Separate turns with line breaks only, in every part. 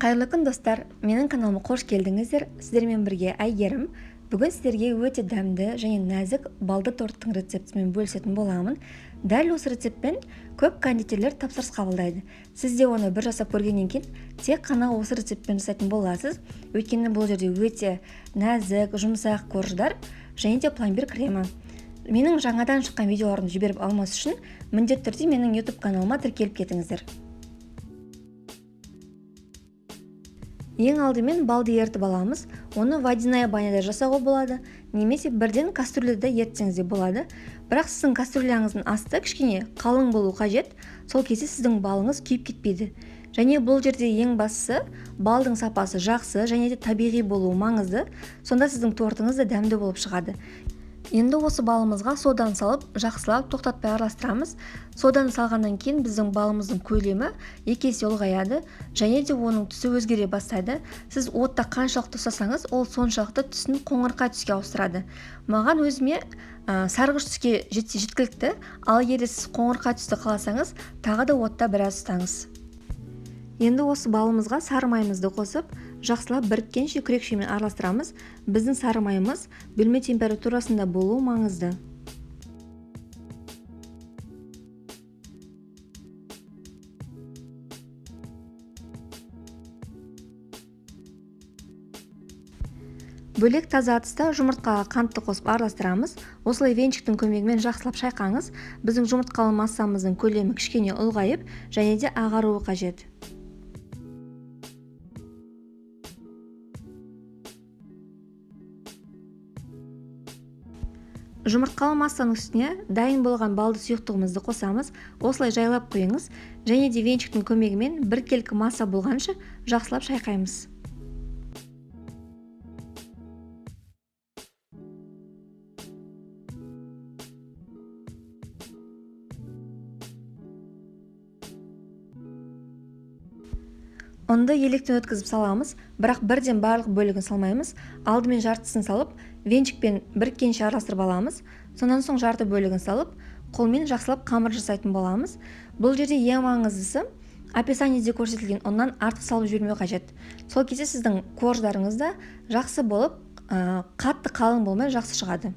Қайырлы күн, достар! Менің каналыма қош келдіңіздер. Сіздермен бірге Әйгерім. Бүгін сіздерге өте дәмді және нәзік балды торттың рецептімен бөлісетін боламын. Дәл осы рецептпен көп кондитерлер тапсырыс қабылдайды. Сіз де оны бір жасап көргеннен кейін тек қана осы рецептпен жасайтын боласыз. Өйткені бұл жерде өте нәзік, жұмсақ корждар және де пломбир кремі. Менің жаңадан шыққан видеоларымды жіберіп алмас үшін міндетті түрде менің YouTube каналыма тіркеліп кетіңіздер. Ең алдымен балды ерітіп аламыз. Оны водяная баняда жасауға болады, немесе бірден кастрюляда ерітсеңіз де болады. Бірақ сіздің кастрюляңыздың асты кішкене қалың болу қажет. Сол кезде сіздің балыңыз күйіп кетпейді. Және бұл жерде ең бастысы балдың сапасы жақсы және де табиғи болуы маңызды. Сонда сіздің тортыңыз да дәмді болып шығады. Енді осы балымызға содан салып, жақсылап тоқтатпай араластырамыз. Содан салғаннан кейін біздің балымыздың көлемі екі есе ұлғаяды және де оның түсі өзгере бастайды. Сіз отта қаншалықты ұстасаңыз, ол соншалықты түсін қоңырқай түске ауыстырады. Маған өзіме сарғыш түске жетсе жеткілікті, ал егер сіз қоңырқай түсті қаласаңыз, тағы да отта біраз ұстаңыз. Енді осы балымызға сары майымызды қосып, жақсылап біріккенше күрекшемен араластырамыз. Біздің сары майымыз бөлме температурасында болуы маңызды. Бөлек таза ыдыста жұмыртқаға қантты қосып араластырамыз. Осылай венчиктің көмегімен жақсылап шайқаңыз. Біздің жұмыртқалы массамыздың көлемі кішкене ұлғайып және де ағаруы қажет. Жұмыртқалы массаның үстіне дайын болған балды сұйықтығымызды қосамыз. Осылай жайлап құйыңыз және де венчиктің көмегімен біркелкі масса болғанша жақсылап шайқаймыз. Ұнды електен өткізіп саламыз, бірақ бірден барлық бөлігін салмаймыз. Алдымен жартысын салып, венчикпен біріккенше араластырып аламыз. Сонан соң жарты бөлігін салып, қолмен жақсылап қамыр жасайтын боламыз. Бұл жерде ең маңыздысы, описаниеде көрсетілген ұннан артық салып жібермеу қажет. Сол кезде сіздің корждарыңыз да жақсы болып, қатты қалың болмай жақсы шығады.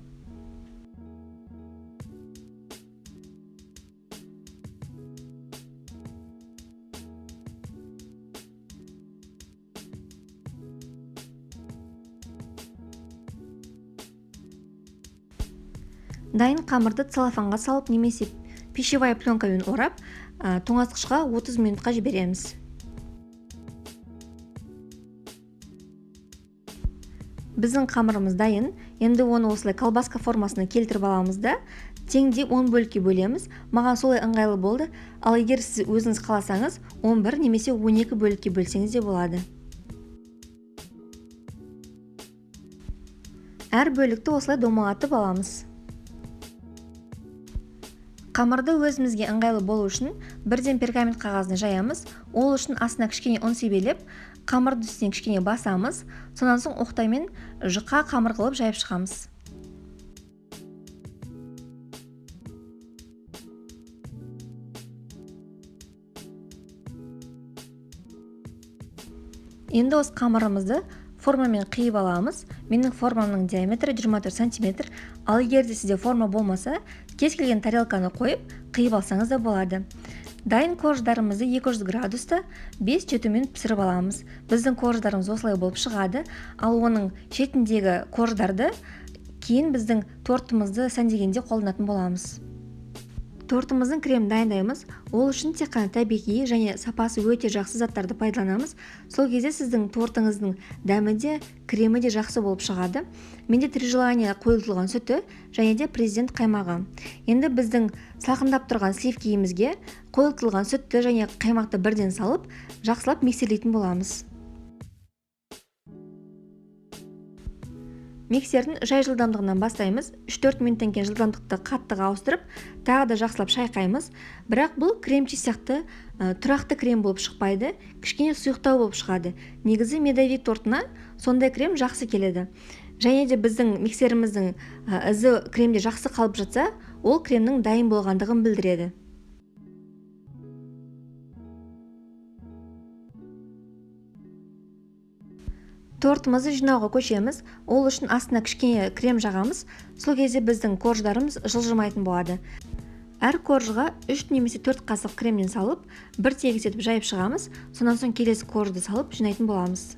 Дайын қамырды целлофанға салып немесе пищевая пленкамен орап, тоңазытқышқа 30 минутқа жібереміз. Біздің қамырымыз дайын. Енді оны осылай колбаска формасына келтіріп аламыз да, теңдей 10 бөлікке бөлеміз. Маған солай ыңғайлы болды. Ал егер сіз өзіңіз қаласаңыз, 11 немесе 12 бөлікке бөлсеңіз де болады. Әр бөлікті осылай домалатып аламыз. Қамырды өзімізге ыңғайлы болу үшін бірден пергамент қағазына жаямыз. Ол үшін астына кішкене ұн себелеп, қамырды үстінен кішкене басамыз. Сонан соң оқтаймен жұқа қамыр қылып жайып шығамыз. Енді осы қамырымызды формамен қиып аламыз. Менің формамның диаметрі 24 сантиметр. Ал егер де сізде форма болмаса, кез келген тарелканы қойып, қиып алсаңыз да болады. Дайын корждарымызды 200 градуста 5-7 минут пісіріп аламыз. Біздің корждарымыз осылай болып шығады. Ал оның шетіндегі корждарды кейін біздің тортымызды сәндегенде қолданатын боламыз. Тортымыздың кремін дайындаймыз. Ол үшін тек қана табиғи және сапасы өте жақсы заттарды пайдаланамыз. Сол кезде сіздің тортыңыздың дәмі де, кремі де жақсы болып шығады. Менде Три желания қойылтылған сүті және де президент қаймағы. Енді біздің салқындап тұрған сливкиімізге қойылтылған сүтті және қаймақты бірден салып, жақсылап миксерлейтін боламыз. Миксердің жай жылдамдығынан бастаймыз. 3-4 минуттан кейін жылдамдықты қаттыға ауыстырып, тағы да жақсылап шайқаймыз. Бірақ бұл крем-чиз сияқты тұрақты крем болып шықпайды, кішкене сұйықтау болып шығады. Негізі медовик тортына сондай крем жақсы келеді. Және де біздің миксеріміздің ізі кремде жақсы қалып жатса, ол кремнің дайын болғандығын білдіреді. Тортымызды жинауға көшеміз. Ол үшін астына кішкене крем жағамыз. Сол кезде біздің корждарымыз жылжымайтын болады. Әр коржға 3 немесе 4 қасық кремнен салып, бір тегіс етіп жайып шығамыз. Сонан соң келесі коржды салып жинайтын боламыз.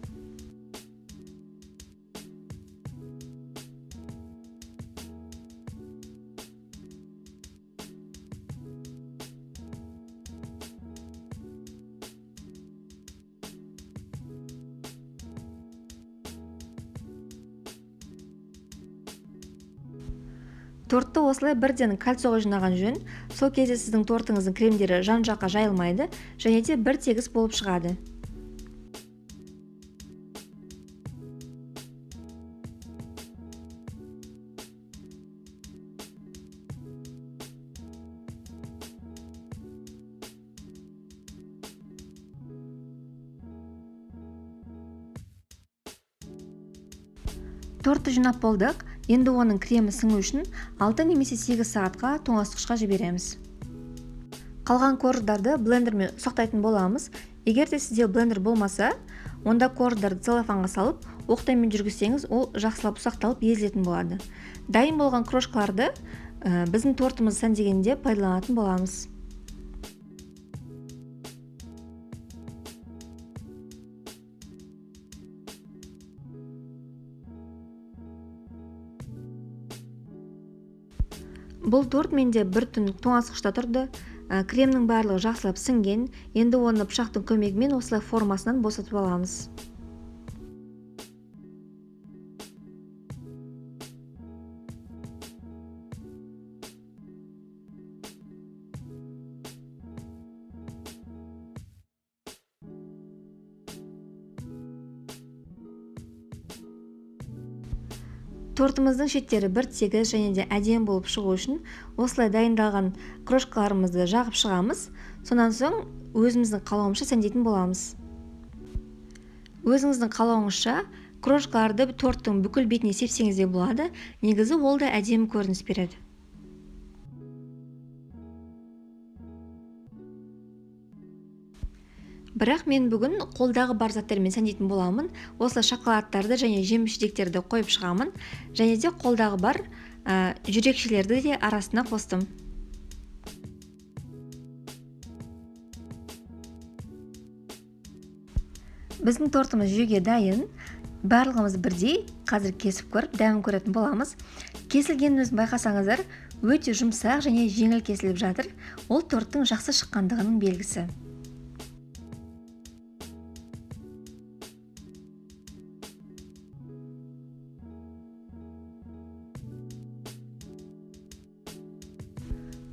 Тортты осылай бірден кольцоға жинаған жөн. Сол кезде сіздің тортыңыздың кремдері жан-жаққа жайылмайды және де бір тегіс болып шығады. Тортты жинап болдық. Енді оның кремі сіңу үшін 6 немесе 8 сағатқа тоңазытқышқа жібереміз. Қалған корждарды блендермен ұсақтайтын боламыз. Егер де сізде блендер болмаса, онда корждарды целлофанға салып, оқтаймен жүргізсеңіз, ол жақсылап ұсақталып езілетін болады. Дайын болған крошкаларды біздің тортымызды сәндегенде пайдаланатын боламыз. Бұл торт менде бір түн тоңазытқышта тұрды. Кремнің барлығы жақсылап сіңген. Енді оны пышақтың көмегімен осылай формасынан босатып аламыз. Тортымыздың шеттері бір тегіс және де әдемі болып шығу үшін осылай дайындалған крошкаларымызды жағып шығамыз. Сонан соң өзіміздің қалауымызша сәндейтін боламыз. Өзіңіздің қалауыңызша крошкаларды торттың бүкіл бетіне сепсеңіз де болады. Негізі ол да әдемі көрініс береді. Бірақ мен бүгін қолдағы бар заттармен сәндейтін боламын. Осылай шоколадтарды және жеміс-жидектерді қойып шығамын. Және де қолдағы бар жүрекшелерді де арасына қостым. Біздің тортымыз жеуге дайын. Барлығымыз бірдей қазір кесіп көріп, дәмін көретін боламыз. Кесілгенін өзін байқасаңыздар, өте жұмсақ және жеңіл кесіліп жатыр. Ол торттың жақсы шыққандығының белгісі.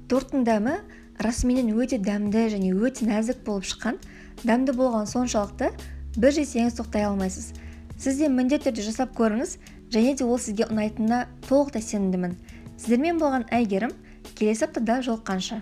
Торттың дәмі расыменен өте дәмді және өте нәзік болып шыққан. Дәмді болған соншалықты бір жесеңіз тоқтай алмайсыз. Сіз де міндетті түрде жасап көріңіз, және де ол сізге ұнайтынына толықтай сенімдімін. Сіздермен болған Әйгерім, келесі аптада жолыққанша.